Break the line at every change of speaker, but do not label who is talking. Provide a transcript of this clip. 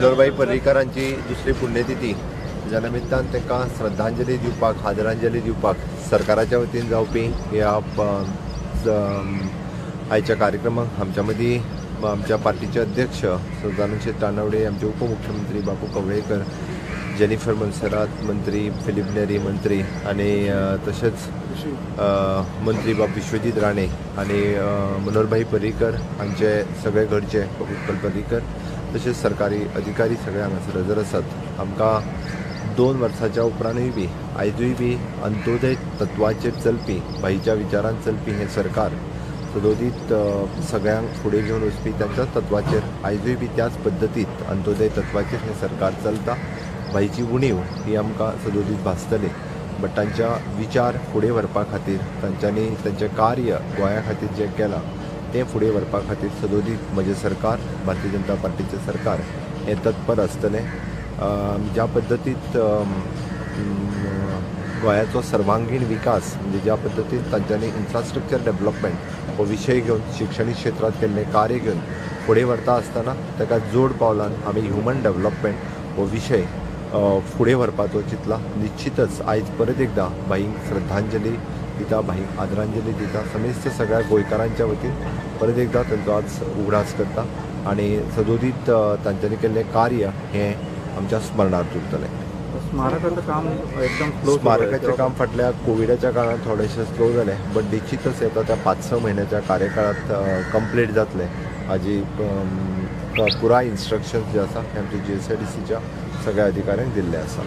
मनोहरभाई पर्रीकरांची दुसरी पुण्यतिथी, ज्या निमित्तान तांकां श्रद्धांजली दिवपाक, आदरांजली दिवपाक सरकाराच्या वतीन जावपी ह्या आयच्या कार्यक्रमाक आमच्या मदीं आमच्या पार्टीचे अध्यक्ष सदानंद शेट तानावडे, आमचे उपमुख्यमंत्री बापू कवळेकर, जेनिफर मोन्सेरात मंत्री, फिलीप नेरी मंत्री आनी तशेंच मंत्री बाब विश्वजीत राणे आनी मनोहरभाई पर्रीकर हांचे सगळे घरचे उत्पल पर्रीकर तशेंच सरकारी अधिकारी सगळे हांगासर हजर आसात. आमकां 2 वर्साच्या उपरांतूय बी आयजूय बी अंत्योदय तत्वाचेर चलपी, भाईच्या विचारान चलपी हें सरकार सदोदीत सगळ्यांक फुडें घेवन वचपी तांच्या तत्वाचेर आयजूय बी त्याच पद्दतीत अंत्योदय तत्वाचेर हें सरकार चलता. भाईची उणीव ही आमकां सदोदीत भासतली, बट तांच्या विचार फुडें व्हरपा खातीर, तांच्यांनी तांचें कार्य गोंया खातीर जें केलां तें फुडें व्हरपा खातीर सदोदीत म्हजें सरकार, भारतीय जनता पार्टीचें सरकार हें तत्पर आसतलें. ज्या पद्दतीत गोंयाचो सर्वांगीण विकास, म्हणजे ज्या पद्दतीन तांच्यांनी इन्फ्रास्ट्रक्चर डेव्हलपमेंट हो विशय घेवन शिक्षणीक क्षेत्रांत केल्लें कार्य घेवन फुडें व्हरता आसतना ताका जोड पावलान आमी ह्युमन डेव्हलपमेंट हो विशय फुडें व्हरपाचो चिंतला. निश्चितच आयज परत एकदां भाईंक श्रद्धांजली दिता, भाईंक आदरांजली दिता. समेस्त सगळ्या गोंयकारांच्या वतीन परत एकदां तांचो आज उगडास करता आनी सदोदीत तांच्यांनी केल्लें कार्य हें आमच्या स्मरणार्थ उरतलें.
स्मारकाचं काम एकदम स्लो?
स्मारकाचें काम फाटल्या कोविडाच्या काळान थोडेशें स्लो जालें, बट निश्चितच येता त्या 5-6 म्हयन्याच्या कार्यकाळांत कंप्लीट जातलें. हाजी पुराय इन्स्ट्रक्शन्स जे आसा ते आमच्या GSIDCच्या सगळ्या अधिकाऱ्यांक दिल्ले आसा.